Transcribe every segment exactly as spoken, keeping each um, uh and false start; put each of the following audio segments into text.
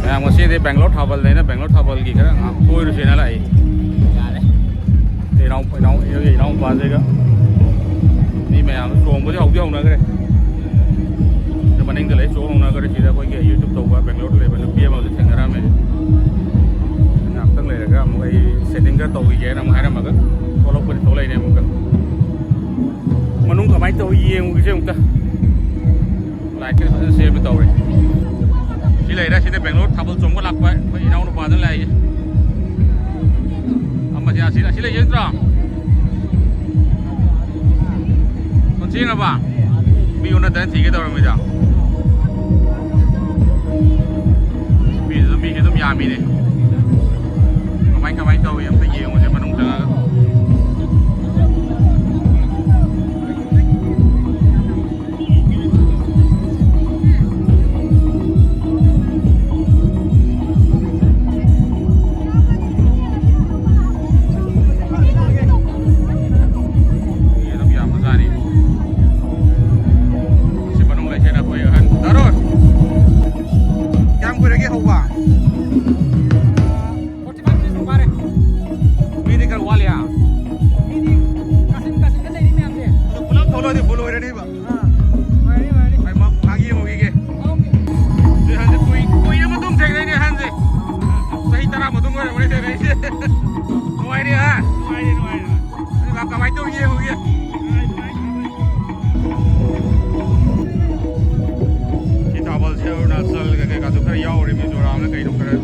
ꯃꯌꯥꯝ, ꯉꯁꯤꯗꯤ ꯕꯦꯡꯒ꯭ꯂꯣꯔ ꯊꯥꯕꯜꯅꯦꯅ ꯕꯦꯡꯒ꯭ꯂꯣꯔ ꯊꯥꯕꯜꯒꯤ ꯈꯔ ꯉꯥꯏꯍꯥꯛ ꯀꯣꯏꯔꯨꯁꯦꯅ ꯂꯥꯛꯏ꯫ ꯌꯥꯔꯦ꯫ ꯏꯅꯥꯎ-, ꯏꯅꯥꯎ-, ꯏꯅꯥꯎꯄꯥꯁꯤꯒ꯫ ꯃꯤ ꯃꯌꯥꯝ ꯆꯣꯡꯕꯗꯤ ꯍꯧꯗꯤ ꯍꯧꯅꯈ꯭ꯔꯦ꯫ ꯑꯗꯨ ꯃꯅꯤꯡꯗ ꯂꯩ ꯆꯣꯡ ꯍꯧꯅꯈ꯭ꯔꯦ꯫ ꯁꯤꯗ ꯑꯩꯈꯣꯏꯒꯤ YouTube ꯇꯧꯕ ꯕꯦꯡꯒ꯭ꯂꯣꯔꯗ ꯂꯩꯕ ꯅꯨꯄꯤ ꯑꯃꯁꯨ ꯊꯦꯡꯅꯔꯝꯃꯦ꯫ ꯉꯥꯏꯍꯥꯛꯇꯪ ꯂꯩꯔꯒ ꯑꯃꯨꯛ ꯑꯩ setting ꯈꯔ ꯇꯧꯈꯤꯒꯦꯅ ꯑꯃꯨꯛ ꯍꯥꯏꯔꯝꯃꯒ ꯊꯣꯛꯂꯛꯄꯗꯤ ꯊꯣꯛꯂꯛꯏꯅꯦ ꯑꯃꯨꯛꯀ꯫ ꯃꯅꯨꯡ ꯀꯃꯥꯏꯅ ꯇꯧꯏ ꯌꯦꯡꯉꯨꯒꯤꯁꯦ ꯑꯃꯨꯛꯇ꯫ Light ꯀ ꯐꯖꯅ ꯁꯦꯝꯃꯦ ꯇꯧꯔꯦ꯫ ꯁꯤ ꯂꯩꯔꯦ, ꯁꯤꯅ ꯕꯦꯡꯒ꯭ꯂꯣꯔ ꯊꯥꯕꯜ ꯆꯣꯡꯕ ꯂꯥꯛꯄ ꯑꯩꯈꯣꯏ ꯏꯅꯥꯎꯅꯨꯄꯥꯗꯨꯅ ꯂꯥꯛꯏꯁꯦ꯫ ꯑꯃꯁꯦ ꯑꯁꯤ, ꯑꯁꯤ ꯂꯩꯁꯦ ꯅꯠꯇ꯭ꯔꯣ? ꯊꯦꯡꯉꯕ? ꯃꯤ ꯎꯅꯗꯅ ꯊꯤꯒꯦ ꯇꯧꯔꯝꯃꯤꯗ꯫ ꯃꯤꯁꯨ ꯑꯗꯨꯝ, ꯃꯤꯁꯨ ꯑꯗꯨꯝ ꯌꯥꯝꯃꯤꯅꯦ꯫ ꯀꯃꯥꯏ, ꯀꯃꯥꯏ ꯇꯧꯏ ꯑꯝꯇ ꯌꯦꯡꯉꯨꯁꯦ ꯃꯅꯨꯡ ꯆꯪꯉꯒ꯫ ꯃꯤ ꯑꯗꯨꯝ ꯌꯥꯝꯕꯖꯥꯠꯅꯤ꯫ ꯁꯤ ꯃꯅꯨꯡ ꯂꯩꯁꯦꯅ ꯑꯩꯈꯣꯏ ꯑꯍꯟ꯫ ꯗꯥꯔꯣꯟ! ꯀꯌꯥꯝ ꯀꯨꯏꯔꯒꯦ ꯍꯧꯕ? Forty five minutes ꯃꯨꯛ ꯐꯥꯔꯦ꯫ ꯃꯤꯗꯤ ꯈꯔ ꯋꯥꯠꯂꯤ, ꯍꯥ? ꯃꯤꯗꯤ ꯀꯥꯆꯤꯟ ꯀꯥꯆꯤꯟꯗ ꯂꯩꯔꯤ ꯃꯌꯥꯝꯁꯦ꯫ ꯑꯗꯨ ꯄꯨꯂꯞ ꯊꯣꯛꯂꯛꯑꯗꯤ full ꯑꯣꯏꯔꯅꯤꯕ꯫ ꯑꯥ, ꯑꯣꯏꯔꯅꯤ, ꯑꯣꯏꯔꯅꯤ꯫ ꯑꯩ ꯃꯥ ꯉꯥꯏꯍꯥꯛ ꯌꯦꯡꯉꯨꯈꯤꯒꯦ꯫ ꯑꯣꯀꯦ꯫ ꯁꯤ ꯍꯟꯗꯛ ꯀꯨꯏ-, ꯀꯨꯏꯔ ꯃꯇꯨꯡ ꯊꯦꯡꯅꯩꯅꯦ ꯑꯍꯟꯁꯦ꯫ ꯆꯍꯤ ꯇꯔꯥ ꯃꯇꯨꯡ ꯑꯣꯏꯔꯝꯒꯅꯤ ꯊꯦꯡꯅꯩꯁꯦ꯫ ꯅꯨꯡꯉꯥꯏꯔꯤ, ꯍꯥ? ꯅꯨꯡꯉꯥꯏꯔꯤ, ꯅꯨꯡꯉꯥꯏꯔꯤ, ꯅꯨꯡꯉꯥꯏꯔꯤ꯫ ꯑꯗꯨ ꯃꯥ ꯀꯃꯥꯏꯅ ꯇꯧꯔꯤ ꯌꯦꯡꯉꯨꯒꯦ꯫ ꯅꯨꯡꯉꯥꯏꯔꯤ, ꯅꯨꯡꯉꯥꯏꯔꯤ, ꯅꯨꯡꯉꯥꯏꯔꯤ꯫ ꯁꯤ ꯊꯥꯕꯜꯁꯦ ꯑꯔꯨꯅꯥꯆꯜ ꯀꯩꯀꯥꯁꯨ ꯈꯔ ꯌꯥꯎꯔꯤ, ꯃꯤꯖꯣꯔꯥꯝꯅ ꯀꯩꯅꯣ ꯈꯔ꯫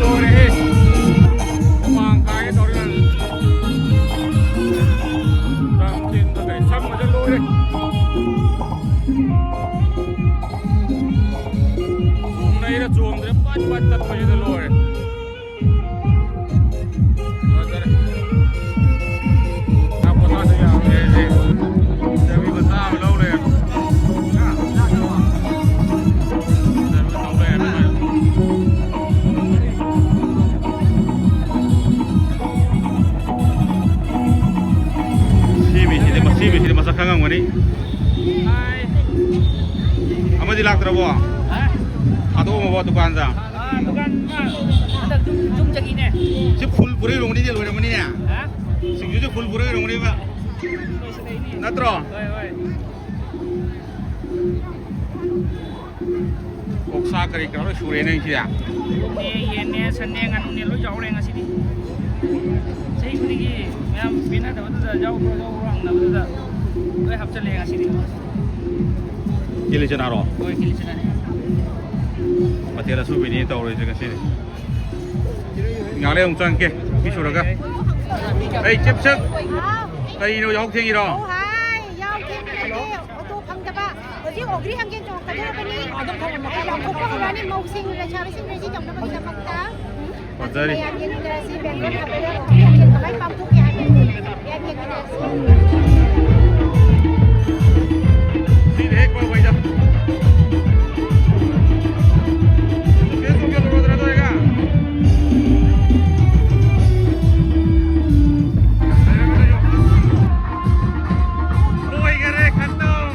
ꯂꯣꯏꯔꯦꯍꯦ꯫ ꯍꯨꯃꯥꯡ ꯀꯥꯏꯒꯦ ꯇꯧꯔꯦ꯫ ꯂꯝꯖꯦꯟꯗ ꯀꯩ ꯁꯝꯒꯁꯦ ꯂꯣꯏꯔꯦ꯫ ꯆꯣꯡꯅꯩꯔ ꯆꯣꯡꯗ꯭ꯔꯦ ꯄꯠ ꯄꯠ ꯇꯠꯄꯁꯤꯗ ꯂꯣꯏꯔꯦ꯫ ꯐꯖꯔꯦ꯫ ꯉꯥ ꯄꯣꯊꯥꯁꯨ ꯌꯥꯔꯣꯏ ꯍꯥꯏꯁꯦ꯫ ꯆꯥꯕꯤ ꯃꯆꯥ ꯑꯃ ꯂꯧ ꯂꯩꯔꯦ꯫ ꯐꯖꯕ ꯇꯧ ꯂꯩꯔꯦ ꯃꯥꯏ꯫ ꯁꯤ ꯃꯤꯁꯤꯗꯤ, ꯁꯤ ꯃꯤꯁꯤꯗꯤ ꯃꯁꯛ ꯈꯪꯉꯝꯒꯅꯤ꯫ ꯑꯃꯗꯤ ꯂꯥꯛꯇ꯭ꯔꯕꯣ? ꯊꯥꯗꯣꯛꯑꯝꯃꯕꯣ ꯗꯨꯀꯥꯟꯗ? ꯑꯥ, ꯗꯨꯀꯥꯟ ꯃꯥ ꯍꯟꯗꯛ ꯌꯨꯝ, ꯌꯨꯝ ꯆꯠꯈꯤꯅꯦ꯫ ꯁꯤ ꯐꯨꯜ ꯄꯨꯔꯩ ꯂꯣꯡꯅꯤꯗꯤ ꯂꯣꯏꯔꯝꯃꯅꯤꯅꯦ꯫ ꯍꯥ? ꯁꯤꯡꯖꯨꯁꯦ ꯐꯨꯜ ꯄꯨꯔꯩ ꯂꯣꯡꯅꯤꯕ꯫ ꯂꯣꯏꯁꯤꯜꯂꯛꯏꯅꯦ꯫ ꯅꯠꯇ꯭ꯔꯣ? ꯍꯣꯏ, ꯍꯣꯏ꯫ ꯑꯣꯛꯁꯥ ꯀꯔꯤ ꯀꯔꯥ ꯂꯣꯏ ꯁꯨꯔꯦꯅꯦ ꯁꯤꯗ꯫ ꯑꯣꯛꯅꯦ, ꯌꯦꯟꯅꯦ, ꯁꯟꯅꯦ, ꯉꯥꯅꯨꯅꯦ ꯂꯣꯏ ꯌꯥꯎꯔꯦ ꯉꯁꯤꯗꯤ꯫ ꯆꯍꯤ ꯈꯨꯗꯤꯡꯒꯤ ꯃꯌꯥꯝ ꯄꯦꯟꯅꯗꯕꯗꯨꯗ ꯌꯥꯎꯕ꯭ꯔꯣ ꯌꯥꯎꯕ꯭ꯔꯣ ꯍꯪꯅꯕꯗꯨꯗ ꯂꯣꯏ ꯍꯥꯞꯆꯜꯂꯦ ꯉꯁꯤꯗꯤ꯫ ꯀꯤꯂꯤ ꯆꯅꯥꯔꯣ? ꯍꯣꯏ, ꯀꯤꯂꯤ ꯆꯅꯥꯅꯦ꯫ ꯃꯊꯦꯜ ꯑꯁꯨꯕꯤꯅꯤ ꯇꯧꯔꯤꯁꯦ ꯉꯁꯤꯗꯤ꯫ ꯉꯥꯛ ꯂꯩꯔ ꯑꯃꯨꯛ ꯆꯪꯉꯛꯀꯦ, ꯃꯤ ꯁꯨꯔꯒ꯫ ꯑꯩ ꯆꯞ ꯆꯞ꯫ ꯀꯔꯤꯅꯣ ꯌꯥꯍꯧ ꯊꯦꯡꯉꯤꯔꯣ? ꯑꯣ, ꯍꯥꯏ, ꯌꯥꯍꯧ ꯊꯦꯡꯕ ꯅꯠꯇꯦ, ꯑꯣꯇꯣ ꯐꯪꯗꯕ꯫ ꯍꯧꯖꯤꯛ ꯑꯣꯒ꯭ꯔꯤ ꯍꯪꯒꯦꯟ ꯆꯣꯡꯉꯛꯀꯗꯧꯔꯕꯅꯤ꯫ ꯑꯩ ꯂꯥꯎꯊꯣꯛꯄ ꯍꯧꯔꯛꯑꯅꯤ, ꯃꯧꯁꯤꯡ, ꯂꯩꯁꯥꯕꯤꯁꯤꯡ ꯔꯦꯗꯤ ꯇꯧꯅꯕꯒꯤꯗꯃꯛꯇ꯫ ꯐꯖꯔꯤ꯫ ꯃꯌꯥꯝ ꯌꯦꯡꯃꯤꯟꯅꯔꯁꯤ, ꯕꯦꯡꯒ꯭ꯂꯣꯔ ꯍꯥꯏꯕꯗ ꯑꯣꯒ꯭ꯔꯤ ꯍꯪꯒꯦꯟ ꯀꯃꯥꯏꯅ ꯄꯥꯡꯊꯣꯛꯀꯦ ꯍꯥꯏꯕꯗꯨ꯫ ꯁꯤꯗꯤ ꯍꯦꯛ ꯄꯥꯎ ꯐꯩꯗ꯫ ꯐꯦꯁꯕꯨꯛꯇ ꯂꯣꯏꯗ꯭ꯔꯥ ꯇꯧꯔꯦꯒ꯫ ꯂꯣꯏꯈꯔꯦ, ꯈꯇꯝ꯫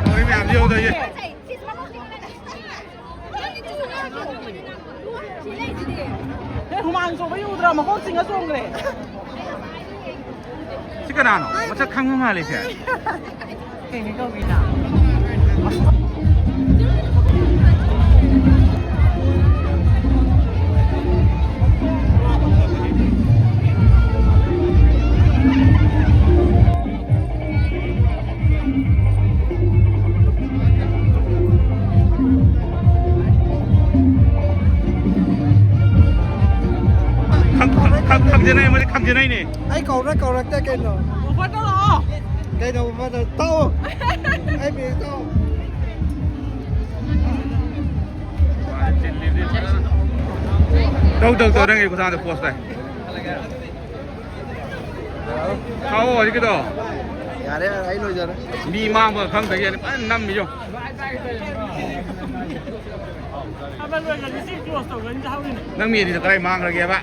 ꯃꯣꯏ ꯃꯌꯥꯝꯁꯤ ꯌꯦꯡꯉꯨꯗ, ꯌꯦ꯫ ꯍꯨꯃꯥꯡ ꯁꯧꯕꯩ ꯎꯗ꯭ꯔꯥ? ꯃꯈꯣꯡ ꯆꯤꯡꯉ ꯆꯣꯡꯈ꯭ꯔꯦ꯫ ꯁꯤ ꯀꯅꯥꯅꯣ? ꯃꯁꯛ ꯈꯪꯕ ꯃꯥꯜꯂꯤꯁꯦ꯫ ꯀꯩꯅꯣ ꯇꯧꯔꯤꯅ? ꯈꯪ-, ꯈꯪ-, ꯈꯪ-, ꯈꯪꯖꯅꯩ, ꯃꯣꯏꯗꯤ ꯈꯪꯖꯅꯩꯅꯦ꯫ ꯑꯩ ꯀꯧꯔ ꯀꯧꯔꯛꯇꯦ ꯀꯩꯅꯣ꯫ ꯑꯣꯐꯔ ꯇꯧꯔꯛꯑꯣ꯫ ꯀꯩꯅꯣ ꯑꯣꯐꯔ ꯇꯧ-, ꯇꯧ꯫ ꯑꯩ ꯃꯤꯡ ꯇꯧ꯫ ꯇꯧ, ꯇꯧ, ꯇꯧ, ꯅꯪꯒꯤ ꯈꯨꯊꯥꯡꯗ ꯄꯣꯁ ꯇꯥꯏ꯫ ꯊꯥꯎ ꯍꯧꯖꯤꯛꯀꯤꯗꯣ꯫ ꯌꯥꯔꯦ, ꯌꯥꯔꯦ, ꯑꯩ ꯂꯣꯏꯖꯔꯦ꯫ ꯃꯤ ꯃꯥꯡꯕ ꯈꯪꯗꯒꯦ ꯐꯖꯅ ꯅꯝꯃꯤꯌꯣ꯫ ꯅꯪ ꯃꯤ ꯑꯅꯤꯗꯣ ꯀꯗꯥꯏ ꯃꯥꯡꯈ꯭ꯔꯒꯦꯕ?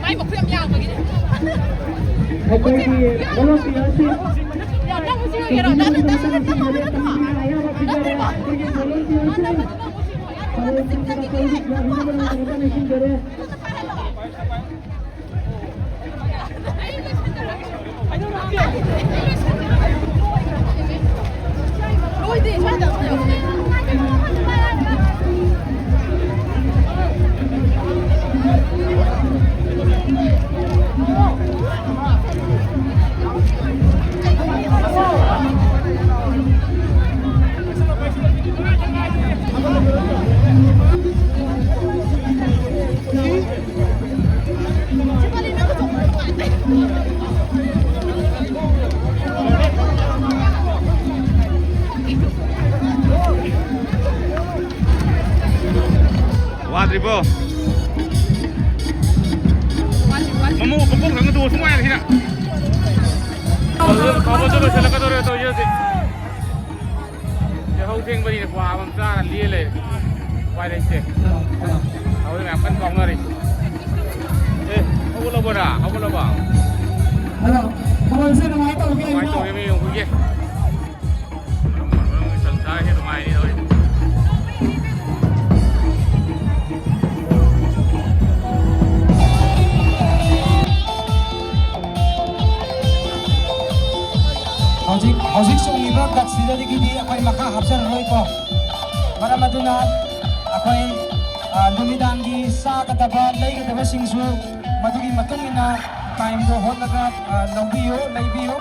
ꯃꯥꯏ ꯃꯈꯨꯠ ꯌꯥꯝ ꯌꯥꯡꯕꯒꯤꯅꯦ꯫ ꯑꯩꯈꯣꯏꯒꯤ ꯚꯣꯂꯨꯟꯇꯤꯌꯔꯁꯤꯡ ꯌꯥꯝ ꯅꯪ ꯍꯧꯖꯤꯛ ꯑꯣꯏꯒꯦꯔꯣ? ꯅꯪ ꯅꯪ ꯅꯪ ꯅꯪ ꯅꯪ ꯅꯪ ꯑꯩꯈꯣꯏꯒꯤ ꯚꯣꯂꯨꯟꯇꯤꯌꯔꯁꯤꯡ ꯄꯔꯦꯡ ꯁꯦꯝꯕꯗ ꯇꯧꯔꯒ ꯅꯤꯡꯁꯤꯡꯖꯔꯤ꯫ ꯋꯥꯗ꯭ꯔꯤꯕꯣ? ꯃꯃꯧ ꯃꯄꯣꯛ ꯊꯪꯒ ꯇꯣꯛꯑꯁꯨ ꯅꯨꯡꯉꯥꯏꯔꯦ ꯁꯤꯅ꯫ ꯈꯥꯎꯕꯁꯨ ꯂꯣꯏꯁꯤꯜꯂꯛꯀꯗꯧꯔꯦ ꯇꯧꯔꯤꯁꯦ ꯍꯧꯖꯤꯛ꯫ ꯌꯥꯍꯧ ꯊꯦꯡꯕꯅꯤꯅ ꯀ꯭ꯋꯥ ꯑꯃꯃꯝ ꯆꯥꯔ ꯂꯦꯜ ꯂꯩꯔꯦ꯫ ꯎꯄꯥꯏ ꯂꯩꯇꯦ꯫ ꯍꯧꯖꯤꯛ ꯃꯌꯥꯝ ꯀꯟꯅ ꯀꯥꯎꯅꯔꯤ꯫ ꯑꯦ, ꯍꯧꯒꯠꯂꯕꯣꯔꯥ? ꯍꯧꯒꯠꯂꯕꯣ? ꯍꯜꯂꯣ, ꯈꯨꯕꯝꯁꯦ ꯅꯨꯡꯉꯥꯏ ꯇꯧꯒꯦ ꯀꯃꯥꯏꯅ ꯍꯥꯏꯕ꯭ꯔꯣ? ꯇꯧꯒꯦ? ꯃꯤ ꯌꯦꯡꯉꯨꯈꯤꯒꯦ꯫ ꯁꯪꯁꯥꯔꯁꯦ ꯅꯨꯡꯉꯥꯏꯔꯤ ꯇꯧꯔꯤꯁꯦ꯫ ꯍꯧꯖꯤꯛ, ꯍꯧꯖꯤꯛ ꯆꯣꯡꯉꯤꯕ ꯀꯠꯁꯤꯗꯒꯤꯗꯤ ꯑꯩꯈꯣꯏ ꯃꯈꯥ ꯍꯥꯞꯆꯔꯔꯣꯏꯀꯣ꯫ ꯃꯔꯝ ꯑꯗꯨꯅ ꯑꯩꯈꯣꯏ, ꯑ, ꯅꯨꯃꯤꯗꯥꯡꯒꯤ ꯆꯥꯒꯗꯕ, ꯂꯩꯒꯗꯕꯁꯤꯡꯁꯨ ꯃꯗꯨꯒꯤ ꯃꯇꯨꯡ ꯏꯟꯅ ꯇꯥꯏꯝꯗꯣ ꯍꯣꯠꯂꯒ, ꯑ, ꯂꯧꯕꯤꯌꯨ, ꯂꯩꯕꯤꯌꯨ꯫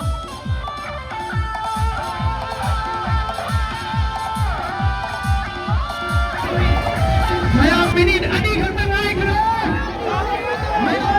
ꯃꯌꯥꯝ ꯃꯤꯅꯤꯠ ꯑꯅꯤ ꯈꯛꯇ ꯉꯥꯏꯈ꯭ꯔꯦ꯫ ꯃꯌꯥꯝ